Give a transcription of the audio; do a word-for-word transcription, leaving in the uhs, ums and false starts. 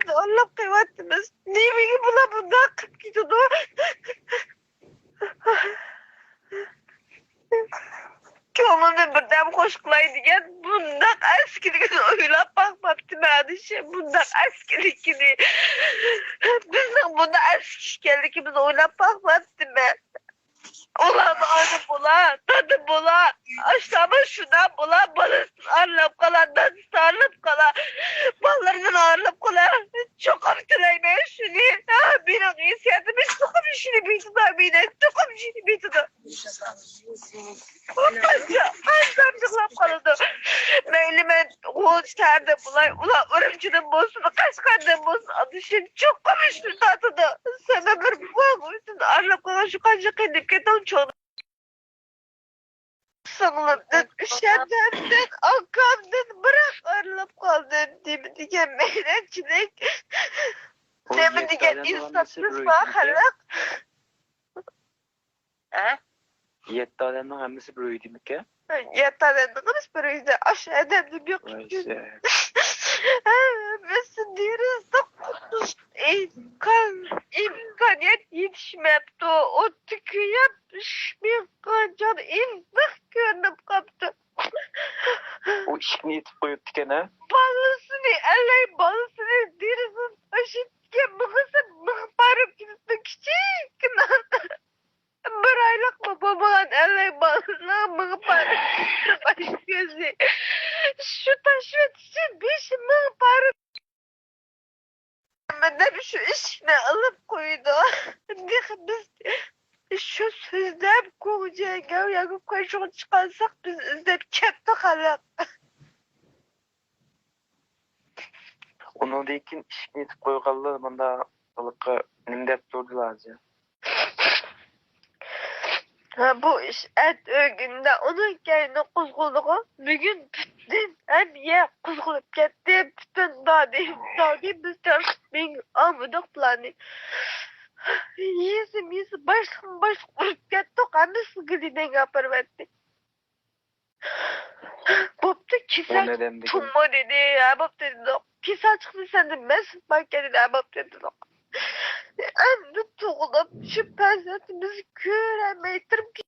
زورلاپ قىلىۋاتىمىز. نېمىگە بۇلار بۇنداق قىلىپ كېتىدۇ؟ كۆڭلۈمنى بىردەم خۇش قىلاي دېگەن بۇنداق ئەسكىلىكىنى ئويلاپ باقماپتىمەن، ئادىشىم. بۇنداق ئەسكىلىكىنى، بىزنىڭ بۇنداق ئەسكى ئىكەنلىكىمىزنى ئويلاپ باقماپتىمەن. ئۇلارمۇ ئانا بولا، دادا بولا، ئاشۇلارمۇ شۇنداق بولا، بالىسىدىن ئايرىلىپ قالا، دادىسىدىن ئايرىلىپ قالا، بالىلىرىدىن ئايرىلىپ قالا. چوقۇم تىلەيمەن شۇنى. ھا، مېنىڭ ھېسسىياتىم چوقۇم شۇنى بېيىتىدۇ، مېنى چوقۇم شۇنى بېيىتىدۇ. قانچە، قانچە يىغلاپ قالىدۇ. مەيلى مەن غۇلجا شەھەردىن بولاي، ئۇلار ئۈرۈمچىدىن بولسۇن، قەشقەردىن بولسۇن، ئادىشىم چوقۇم ئىشنى تارتىدۇ. سەن بىر بوۋاڭ ئۈچۈن ئايرىلىپ قالغان شۇ قانچە قىينىلىپ كەتتىڭ، چوڭ سىڭلىمدىن، ئۈچ ئادەمدىن، ئاكامدىن بىراق ئايرىلىپ قالدىم. نېمە دېگەن مەيرەنچىلىك، نېمە دېگەن ئىنساپسىز بۇ خەلق. ھە؟ يەتتە ئادەمنىڭ ھەممىسى بىر ئۆيدىمىكەن؟ يەتتە ئادەمنىڭ ھەممىسى بىر ئۆيدە. ئاشۇ ئادەمنى بىر ھەممىسى دېرىزە، ئىمكان، ئىمكانىيەت يېتىشمەپتۇ. ئوتتا كۆيۈپ، شۇ مېڭىپ قالغان چاغدا ئېنىق كۆرۈنۈپ قاپتۇ. ئۇ ئىشىكنى يېپىپ قويۇپتىكەن، ھە؟ بالىسىنى، ئەلەي بالىسىنى دېرىزىدىن تاشلىۋېتىپتىكەن. مېڭىسى مېڭىپ بارىپ كېتىپتۇ، كىچىككىنە. بىر ئايلىقمۇ بولمىغان ئەلەي بالىنىڭ مېڭىپ بارىپ كېتىپتۇ، كۆزى. شۇ تاشلىۋېتىشى بېشى مېڭىپ بارىپ. مەن شۇ ئىشىكنى ئېلىپ قويىدۇ. تېخى بىز شۇ سۆزلەپ گۇڭجيەنگە ياكى قايچۇغا چىقارساق، بىز ئىزدەپ كەتتۇق خەلق. ئۇنىڭدىن كېيىن ئىشىكنى يېپىپ قويغانلار مۇنداق ھېلىقى نېمە دەپ تۇردىلا ھازىر؟ ھە، بۇ ئىش ئەتە ئۆگۈندە ئۇنىڭ كەينى قوزغىلىدىغۇ. بۈگۈن پۈتۈن ھەممە يەر قوزغىلىپ كەتتى. پۈتۈن دادى، دادى بىز تەرقىپ مېڭىپ ئالمىدۇق بۇلارنى. يېزا، يېزا باشلىقمۇ باشلىق ئۇرۇپ كەتتۇق. ھەممىسىنى گلىنايغا ئاپىرىۋەتتى. بوپتۇ، كېسەل چىقتىمۇ دېدى. ھە، بوپتۇ دېدۇق. كېسەل چىقسا سەندىن مەسئۇل باركەن دېدى. ھە، بوپتۇ دېدۇق. ئەمدى تۇغۇلۇپ شۇ پەرزەنتىمىزنى كۆرەلمەي تۇرۇپ